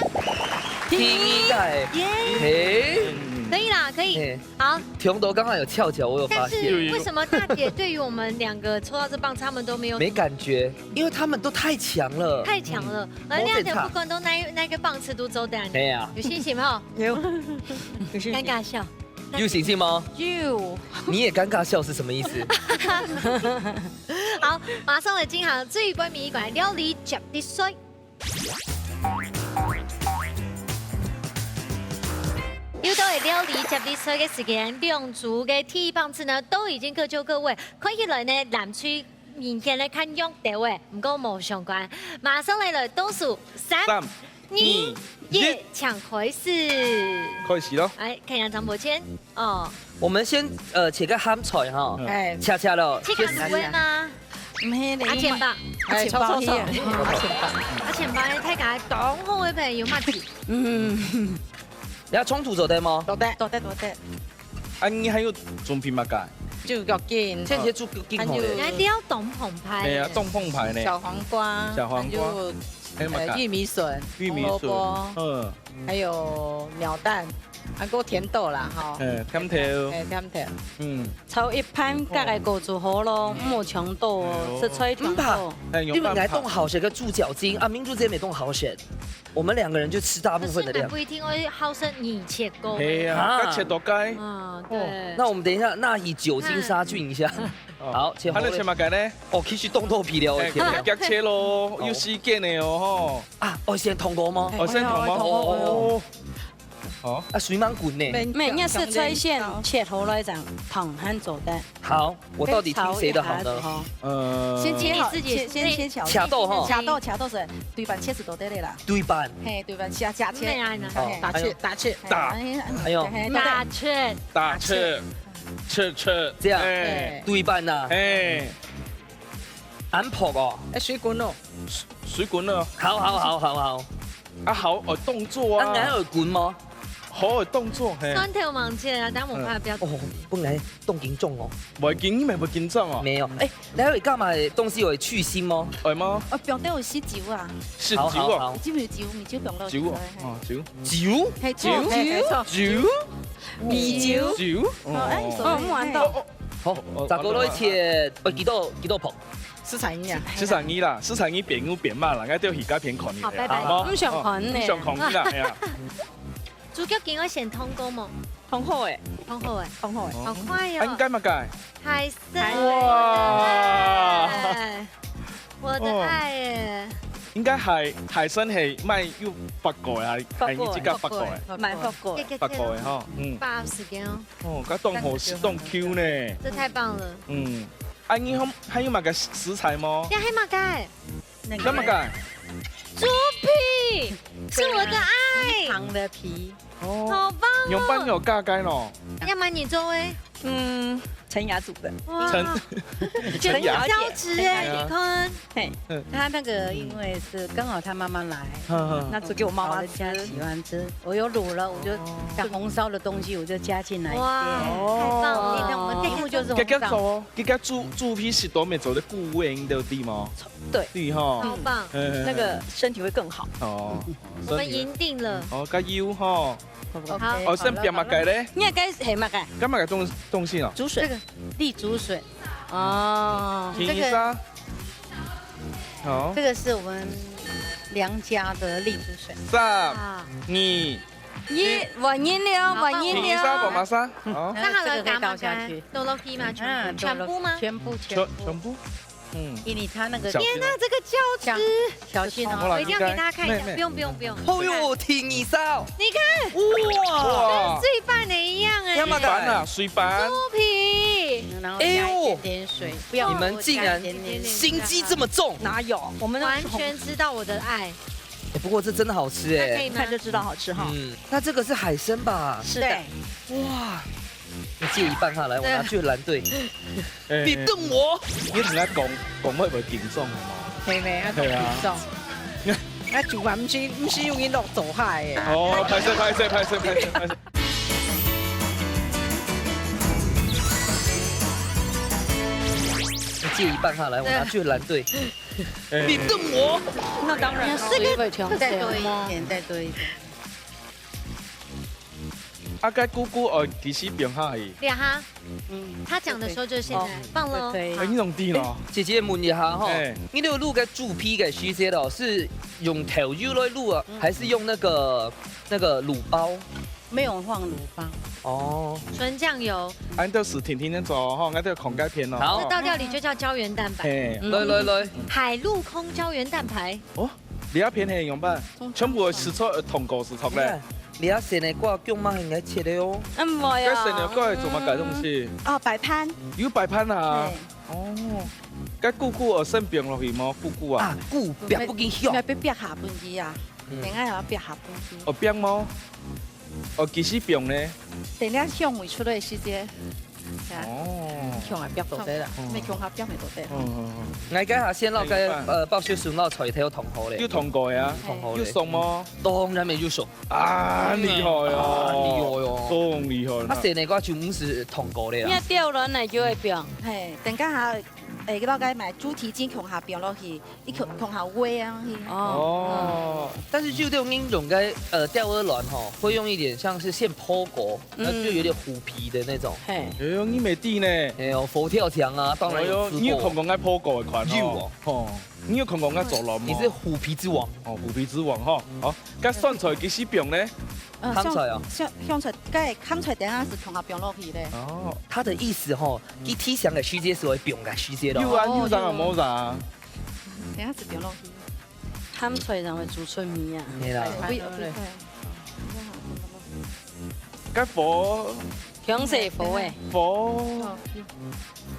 第二個。耶。嘿。可以啦，可以。嘿。好。強哥剛剛有翹腳，我有發現。但是為什麼大姐對於我們兩個抽到這棒子，他們都沒有，沒感覺，因為他們都太強了。太強了。嗯。來，兩條不管都那一，那個棒子都走掉。哎呀。有信心哈？有。有信心。尷尬笑。 有信心嗎？有。你也尷尬笑是什麼意思？好，馬上來進行最尾一關料理接力賽。又到了料理接力賽个時間，兩組个第一棒子呢，都已經各就各位。看起來呢，藍隊 明顯來看樣兜欸，毋過無相關。馬上來了，倒數三、三、二、二、一，一。請開始。開始咯。哎，看一下張伯謙。哦。我們先，呃，切個鹹菜哈。嗯。哎。切切咯。切个滷味嗎？毋係咧，阿健吧。哎，阿健吧，錯，錯，錯。阿健吧。阿健吧，大家當好个朋友嘛。嗯。你要衝突做得嗎？做得，做得，做得。 啊，你還有準備麼个？豬腳筋，切切豬腳筋好咧。還有，你還要當澎湃。哎呀，當澎湃呢。小黃瓜，小黃瓜，還有，還有麼个？呃，玉米筍、玉米筍，紅蘿蔔，嗯。還有鳥蛋，還有甜豆啦，哈。哎，甜豆。哎，甜豆。嗯。炒一盤，大概夠就好咯，嗯。莫搶多哦，哎喲。食菜搶多。毋怕，哎，有辦法。因為𠊎當好食个豬腳筋，啊，明珠姐也當好食。 我們兩個人就吃大部分的量。可是你們不一定會好食二切个。係啊，啊。該切到該。啊，對。哦，那我們等一下，那以酒精殺菌一下。哦。好，切好了。還有切麼个呢？哦，其實動豆皮了，哎，我的天啊。夾切咯，好。有時間个哦，吼。啊，哦，先燙過嗎？哦，先燙嗎？哎，哦，哦，哦。好。啊，水蠻滾呢。毋係，你愛食菜先切好來，正燙還做得。好。 我到底聽誰的好呢？可以炒一下子吼。呃，先切好，先，先切小塊。切豆吼。切豆，切豆係對半切就做得了啦。對半。嘿，對半，切，切，切。毋係啊，哦，嘿，大切，哎喲。大切。嘿，哎喲。嘿，大切。大切，切，切。這樣，哎。對半吶。哎。恁薄哦。哎，水滾咯。水滾咯。好，好，好，好，好。啊，好，哦，動作啊。啊，還有滾嗎？好，動作，嘿。蒜頭吂切啊，等下我怕不要。嗯。哦，本來 當緊張哦。袂緊，你毋會緊張哦？沒有。哎，來，有幹嘛的東西有去腥嗎？會嗎？哦，放兜有食酒啊。食酒哦。好，好，好。酒有酒，米酒放落去。酒哦，哦，酒。酒？嘿，酒？嘿，嘿，錯。酒？米酒。酒？哦，哎，哦，哦，毋玩到。哦，哦。好，哦，十個來切，哦，幾多，幾多薄？十三姨啊。十三姨啦，十三姨變牛變馬啦，𠊎兜去該片看你。好，拜拜。好無？毋想看呢。哦，毋想看你啦，係啊。豬腳筋愛先燙過無？燙好欸。燙好欸。燙好欸。哦。好快哦。啊，應該麼个？海參。哇。我的愛耶。哦。應該海，海參係賣又發過个，還，發過个。還自家發過个。發過个。買發過个。發過个吼，嗯。八十斤哦。哦，該當好食，當Q呢。這太棒了。嗯。啊，你還，還有麼个食材無？呀，還麼个？ 那个，那麼个？豬皮，是我的愛。羊的皮。哦。好棒哦。用粄條加个咯。要買你做欸。嗯，陈雅煮的。哇。陈，陈雅。交值欸，陈雅姐。你看。嘿，嗯。她那个因为是刚好她妈妈来，嗯，嗯。那煮给我妈妈吃。老人家喜欢吃，我有卤了，我就哦。像红烧的东西，我就加进来一点。哇，哦。太棒了。你看我们节目就是红烧。这个做哦，这个猪，猪皮是多么做的顾胃的地方。 對。對吼。超棒。嗯。那個身體會更好。哦，我們贏定了。哦，加油吼。好。哦，先變麼个咧？你該係麼个？該麼个東，東西哦？竹筍。這個瀝竹筍。哦，這個。好。這個是我們娘家的瀝竹筍。三、啊。二、一，換人了，換人了。二、三，寶媽三。好。那好了，這個可以倒下去。倒落去嗎？全部，嗯，全部嗎？全部，全部。全，全部。 嗯。因為它那個天哪，這個膠質！小心哦。好啦，我一定要給大家看一下，應該，不用，不用，不用。哦喲，第二燒。你看，哇！跟水粄的一樣欸。要麼个？水粄啊，水粄。豬皮。然後加一點點水，哎喲，不要，你們竟然心機這麼重。哪有？我們都是紅，完全知道我的愛。哎，不過這真的好吃哎。那可以嗎？看就知道好吃哈。嗯，那這個是海參吧？是的。對。哇，你借一半哈，來，我拿去藍隊。 哎，你瞪我！你同佢講，講話會緊張，係無？係咩？啊，係啊。緊張。啊，就話毋使，毋使用佢落做下个。哦，歹勢，歹勢，歹勢，歹勢，歹勢。你借一半哈，來，我拿去藍隊。哎。你瞪我！那當然，水會調再多一點，再多一點。 啊，該牯牯愛幾時放下去？兩下。嗯。他講的時候就是現在，哦，放了哦。對，對。哎，你用電哦。姐姐問一下吼，哎。你那個滷該豬皮个時節哦，是用豆油來滷啊，嗯。還是用那個，那個滷包？沒有放滷包。哦。純醬油。俺都是天天在做吼，俺都有看該片哦。好。這道料理就叫膠原蛋白。嘿。嗯。來，來，來。海陸空膠原蛋白。哦。 你愛片係樣般，全部个食材，呃，同個食材咧。你看，你愛先个瓜薑嘛應該切个哦。嗯，毋會啊。該先个瓜係做麼个東西？哦，擺盤。有擺盤啊？嘿。哦，該牯牯愛先放落去無？牯牯啊。啊，牯，煏不緊香。愛煏下分佢啊，嗯。等下還愛煏下分佢。哦，煏無？哦，幾時放呢？等下香味出來時節。 哦。共下煏到底啦，嗯。你共下煏會到底啦。嗯，嗯，嗯。𠊎該下先摎該，哎，有飯。呃，爆雪筍摎菜頭燙好咧。有燙過个啊？燙好咧。有熟無？當然無有熟。啊，厲害哦。啊，厲害哦。當厲害啦。啊，細个个就毋使燙過咧啦。你愛吊卵來就會放。嘿，等下下，誒，摎該買豬蹄筋共下放落去， 一口，嗯。同好味啊，嘿。哦。哦。但是就這種那種該，呃，吊耳卵吼，會用一點像是現剝過，嗯。那就有點虎皮的那種。嘿。哎喲，你乜知呢？哎喲，佛跳牆啊，當然有吃過。哎喲，你有看過該剝過个款吼？有哦。吼，你有看過該做卵無？你是虎皮之王。哦，虎皮之王吼。嗯。好，該酸菜幾時放呢？呃，香菜啊。香，香菜，該香菜等下係同下放落去咧。哦。他的意思吼，嗯。佢提醒个時節係會放个時節咯。有啊，有啥啊，哦，無啥啊。 等下就放落去。鹹菜然後煮出味啊。係啦。哎，不要，不要。該火，強勢火誒。火，哦，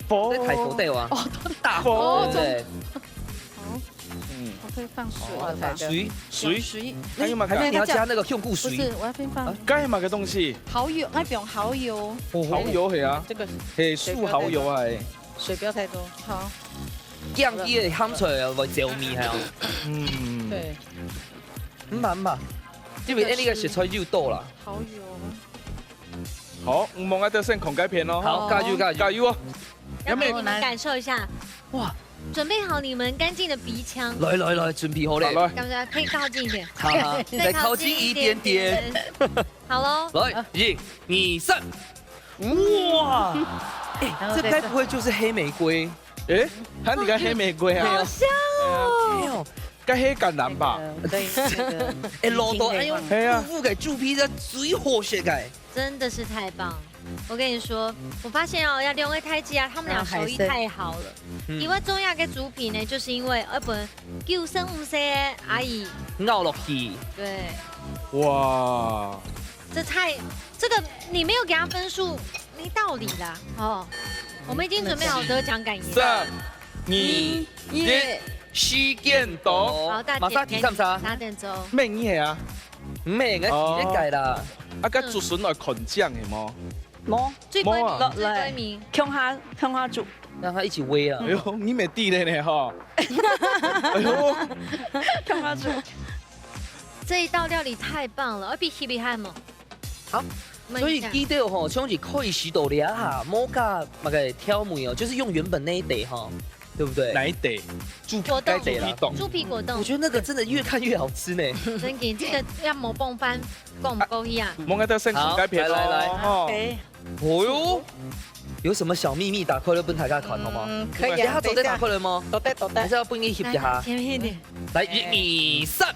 火。這太火對哇。哦，大火，火。對不對？好，嗯。我可以放水。哦，放水。水，水。水。還有嗎？還是你要加那個香菇水？不是，我要先放。啊，該麼个東西？蠔油，𠊎放蠔油。哦，蠔油係啊。這個係素蠔油啊，哎。水不要太多。好。 降低个鹹菜啊，會焦味係啊。嗯。對。毋怕，毋怕，因為恁呢个食材又多啦。好油。好，毋望啊，就先看該片咯。好，加油，加油。加油哦！要給你們感受一下。哇。準備好你們乾淨的鼻腔。來，來，來，準備好咧。好，來。感覺可以靠近一點。好，好。再靠近一點點。再靠近一點點。好咯。來，一、二、三。 哇！哎，這該不會就是黑玫瑰？誒，還有一個黑玫瑰啊。好香哦。哎喲，該黑橄欖吧？那個，對，那個，哎，老豆，哎喲，係啊。豆腐个豬皮係最好食个。真的是太棒了。我跟你說，我發現哦，這兩個太太啊，他們倆手藝太好了。啊，還是。嗯。因為重要个豬皮呢，就是因為，呃，不，九十五歲的阿姨。咬落去。對。哇。這太，這個你沒有給他分數，沒道理啦。哦，我們已經準備好得獎感言。三、二、一，時間到。好，大家馬上提三叉。三點鐘。咩意思啊？ 毋係，𠊎自家改啦。哦。啊，該竹筍愛看靚个無？無。最背面，無啊。最背面。共下，共下煮。讓它一起煨啊。哎喲，你乜知咧呢吼。哎喲。共下煮。這一道料理太棒了，愛比翕一下無？好，我們一下。所以記得吼，像係開始到這下，無加麼个調味哦，就是用原本那一垤吼。 對不對？哪一垤？豬皮果凍。該垤啦。豬皮凍。豬皮果凍。我覺得那個真的越看越好吃呢。真的，這個愛無傍飯，講毋過去啊。無，𠊎兜先食該片哦。好，來，來，來。哦。OK。哦喲，有什麼小祕密打開來分大家看好嗎？嗯，可以啊，等一下做得打開來嗎？等一下。做得，做得。還是要分你翕一下？來，前面一點。來，一、二、三。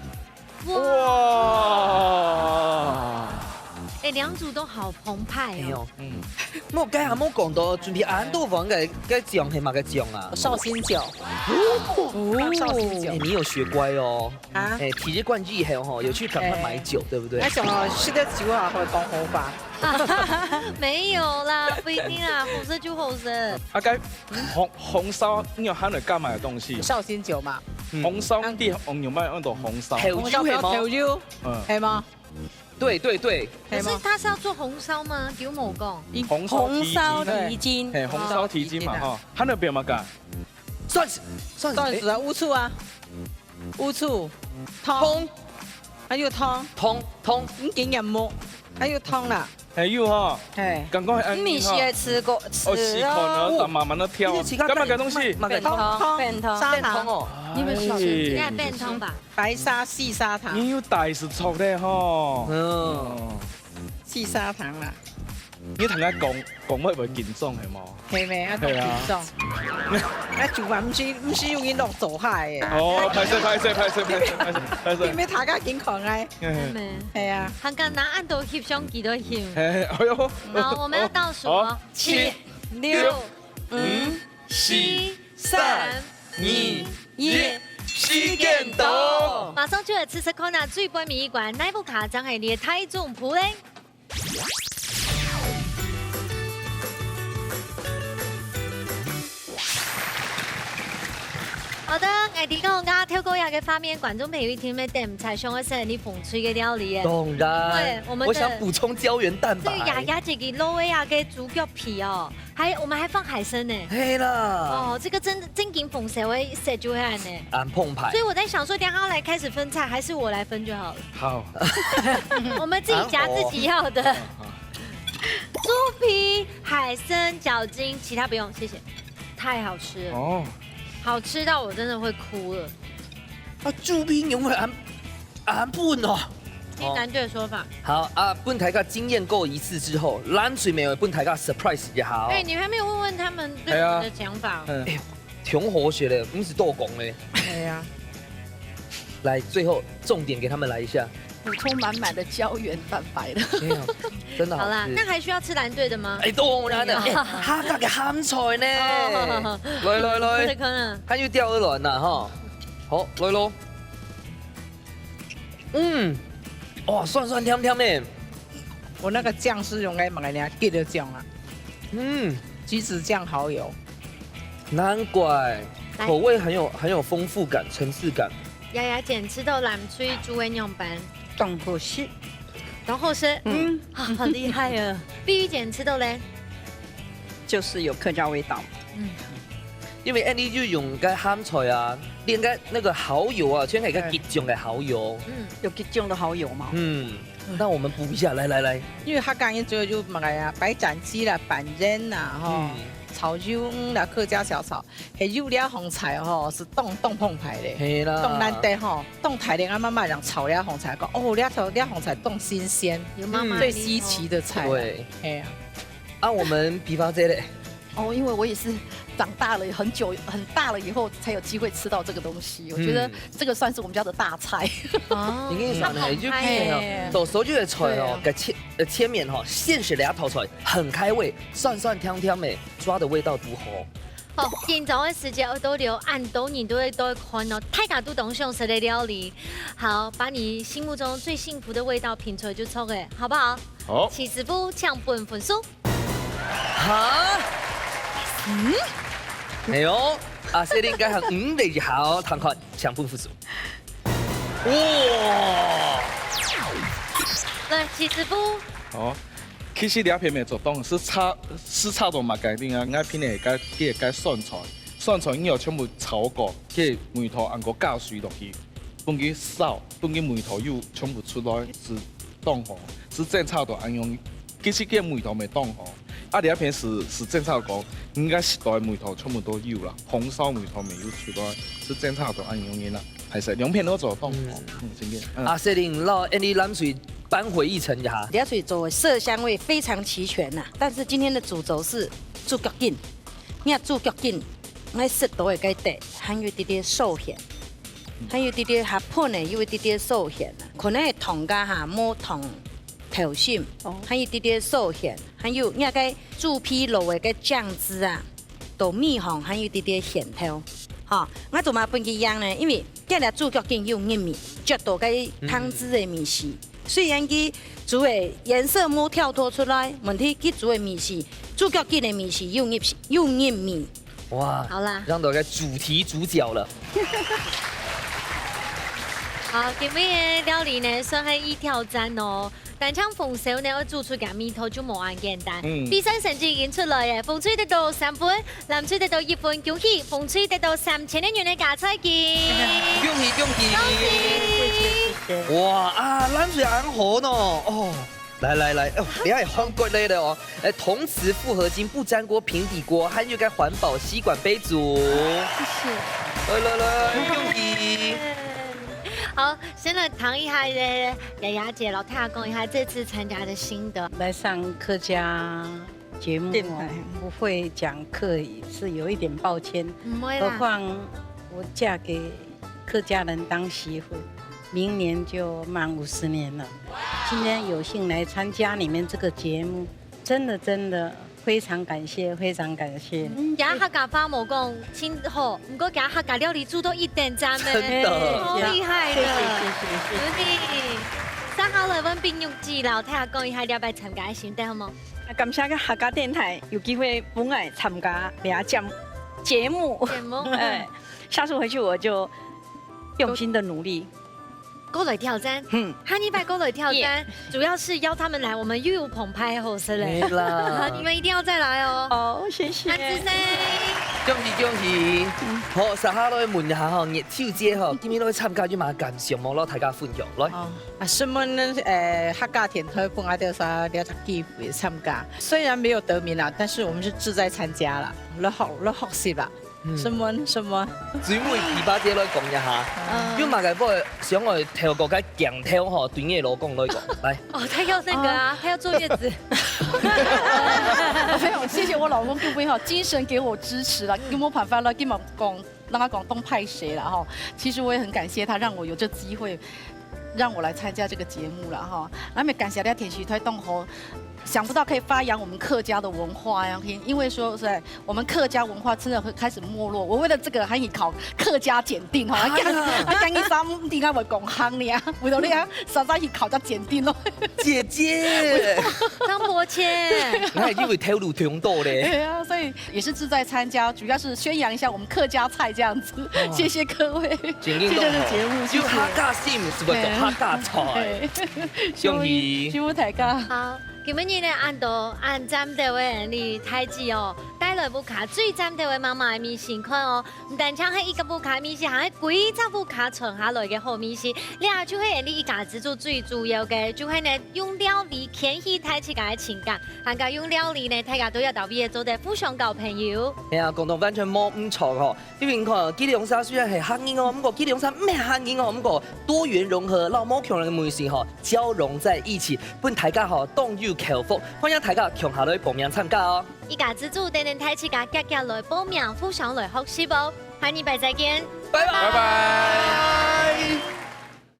哇！哇！哎，兩組都好澎湃哦。哎喲，嗯。莫該還莫講到，準備恁多碗个，該醬係麼个醬啊？紹興酒。哦。紹興酒。哎，你有學乖哦。啊？哎，體育冠軍以後吼，有去趕快買酒，哎。對不對？那什麼，食得酒啊，會講好話。沒有啦，不一定啦，好食就好食。啊，該紅，紅燒，你有喊來幹嘛的東西？紹興酒嘛。嗯。紅燒，你用麼个用到紅燒？豆油係無？紅燒豆油。 嗯。係無？對，對，對。可是他是要做紅燒嗎？佢無講。紅燒蹄筋。紅燒蹄筋。嘿，紅燒蹄筋嘛，紅燒蹄筋啊。吼。還有別麼个？蒜絲，蒜絲，蒜絲啊，烏醋啊，烏醋，糖，糖。還有糖。糖，糖。你竟然無，還有糖啦。還有吼。嘿。剛剛還，毋係，係愛試過，哦，試過呢，試哦。但慢慢地挑啊。你這試過，幹嘛个東西？麼个糖？糖，糖，砂糖。變糖哦。你們試試，哎。應該變糖吧？ 白砂、細砂糖。你有帶食材咧吼。嗯。嗯。細砂糖啦。你同佢講，講話會緊張係無？係咩？啊，係啊。緊張。啊，就話毋係，毋係用佢落做下个。哦，歹勢，歹勢，歹勢，歹勢，歹勢，歹勢。你咪大家緊看啊。嗯。係啊。還敢拿恁多翕相機都翕。嘿，哎喲。好，我們要倒數哦。好。七、七、六、六、五、五、四、四、三、三、二、二、一，一，時間到。馬上就來試試看啊，最尾一關，哪一部卡正係你个大中璞咧？好的，𠊎知講，剛剛透過這個畫面，觀眾朋友一定會等毋切想愛食你紅隊个料理耶。當然，對，我們的我想補充膠原蛋白。對，雅雅姐个滷个這個豬腳皮哦。 還，我們還放海參呢。係啦。哦，這個真，正經紅隊个色就會恁呢。恁澎湃。所以我在想說，等一下要來開始分菜，還是我來分就好了。好。我們自己夾自己要的。好。好，好。豬皮、海參、腳筋，其他不用，謝謝。太好吃了。哦。好吃到我真的會哭了。啊，豬皮仰會恁，恁粉哦。聽藍隊的說法。哦。好啊，分大家驚豔過一次之後，藍隊妹妹分大家surprise一下哦。哎，你還沒有問問他們對我們的想法。哎呀。嗯。哎，挺好食个，毋使多講咧。哎呀。來，最後重點給他們來一下。補充滿滿的膠原蛋白了。沒有，真的好吃。好啦，那還需要吃藍隊的嗎？哎，當然了，哎，客家个鹹菜呢。哦。來，來，來。這個呢？還有吊兒卵吶，哈。 好，來咯。嗯，哇，酸酸甜甜呢。我那個醬是用來買那个桔仔醬啊。嗯。橘子醬蠔油。難怪，來。口味很有，很有豐富感、層次感。雅雅姐食著藍隊豬个樣般？當好食。當好食？嗯。啊，好厲害啊！碧玉姐食著咧？就是有客家味道。嗯。 因為恁呢就用該鹹菜啊，連該那個蠔油啊，全係該桔醬个蠔油。嗯。有桔醬的蠔油嘛。嗯，那我們補一下，來，來，來。因為客家人主要就麼个啊，白斬雞啦、粄圓啦，吼，嗯。炒魷魚啦、客家小炒，還有這項菜吼，係當，當澎湃个。係啦。當難得吼，當大人啊，媽媽人炒這項菜，講，哦，這炒，這項菜當新鮮，有媽媽的味吼。最稀奇的菜啊。對。係啊。啊，我們枇杷姐咧？哦，因為我也是長大了很久，很大了以後才有機會吃到這個東西。我覺得嗯這個算是我們家的大菜。哦你跟你講呢，佢就係係到手就係菜哦，个切呃切面哈，現食這道菜很開胃，酸酸甜甜的，抓的味道都好。好，緊張个時節，我都留恁多人都會都會看哦，大家都當想食个料理。好，把你心目中最幸福的味道品出來就著个，好不好？好，徐師傅，請分分數。哈？嗯？哎呦，阿細玲該行五个一下哦，聽看，請分分數。哇！來，徐師傅，好。其實這片面做當係差係差到麼个定啊，𠊎品个該个該酸菜，酸菜你有全部炒過，个味道恁个加水落去，分佢燒，分佢味道又全部出來，係當好，係正差到恁樣。其實个味道無當好，啊這片係係正差講，應該食到味道全部都有啦，紅燒味道無有出來，係正差到恁樣啦。還係兩片都做當好，嗯，真个。嗯阿細玲，讓Andy藍水扳回一城一下。這水做的色香味非常齊全呐、但是今天的主軸是豬腳筋，你看豬腳筋，𠊎食到个該底，還有一點點餿蜆，還有一點點下盤的，有一點點餿蜆啊，可能係糖加下無糖頭心，還有一點點餿蜆，還有你看該豬皮滷的該醬汁啊，到米香還有一點點蜆頭，哈，𠊎做麼分佢贏呢？因為這粒豬腳筋有入味，着到該湯汁的味緒。 雖然佢煮个顏色無跳脫出來，問題佢煮个味緒，豬腳筋个味緒又入又入味。哇，好啦讓到个主題主角了。好，今日个料理呢算係一挑戰哦。單淨紅燒呢，愛煮出个味道就無恁簡單。嗯比賽成績已經出來了，紅隊得到三分，藍隊得到一分，恭喜紅隊得到三千个銀个加菜金。恭喜恭喜！哇啊，藍隊恁好呢，哦，來來來，哦，等下也換過來了哦。哎，銅瓷複合金不粘鍋平底鍋，還有個環保吸管杯組。謝謝。來來來，恭喜！好，先來談一下這个雅雅姐，摎大家講一下這次參加的心得。來上客家節目哦電台，不會講客語是有一點抱歉。毋會啦，何況我嫁給客家人當媳婦，明年就滿五十年了。今天有幸來參加你們這個節目，真的真的非常感謝，非常感謝。嗯，雅客家話無講真好，毋過雅客家料理煮到一等讚呢，真的好厲害的。謝謝謝謝謝謝。真的。接下來，阮冰玉姊摎大家講一下這擺參加的心得好無？感謝个客家電台有機會分𠊎參加這節節目。節目哎，下次回去我就用心的努力。過來挑戰，嗯，下禮拜過來挑戰，主要是邀他們來，我們又有澎湃好食嘞。沒啦你們一定要再來哦。哦，謝謝。安之生，恭喜恭喜！好，接下來問一下吼，熱秋姐吼，今日來參加有麼感想無？摎大家分享來。哦，啊，承蒙呢，呃，客家電台分𠊎兜這隻機會參加。雖然沒有得名啦，但是我們是志在參加啦，來學來學習啦。承蒙承蒙。最尾琵琶姐來講一下，有麼个話想愛透過个鏡頭吼，對你老公來講，來。哦，他要那個啊，他要坐月子。沒有，謝謝我老公，並不會哈，精神給我支持了，有沒有辦法了？跟我講，讓他講東派誰了哈。其實我也很感謝他，讓我有這機會，讓我來參加這個節目了哈。那麼感謝大家電視台當好，想不到可以發揚我們客家的文化呀，因為說實在，我們客家文化真的會開始沒落。我為了這個還去考客家檢定哈，還趕緊三點啊，我講行呢，為了你啊，早早去考到檢定咯。姐姐，張伯謙，你還以為頭路挺多嘞？對啊，所以也是志在參加，主要是宣揚一下我們客家菜這樣子。謝謝各位，真的謝謝這個節目，謝謝。有客家心，係毋係客家菜？對，恭喜辛苦大家。好，今日呢，恁多恁讚頭个你大姊哦，帶來屋下最讚頭个媽媽个味緒看哦。毋單淨係一個屋下味緒，還係歸隻屋下傳下來个好味緒。這就係你一家之煮最主要个，就係呢用料理牽起大自家个情感，還過用料理呢，大家都要到位个做得互相交朋友。哎呀，講到完全無毋著吼，因為你看，佢兩儕雖然係客人哦，毋過佢兩儕毋係客人哦，毋過多元融合，摎無共樣个味緒吼，交融在一起，分大家吼當有口福，歡迎大家共下來報名參加哦。一家之煮等等大自家遽遽來報名，互相來學習哦。下禮拜再見，拜拜。拜拜。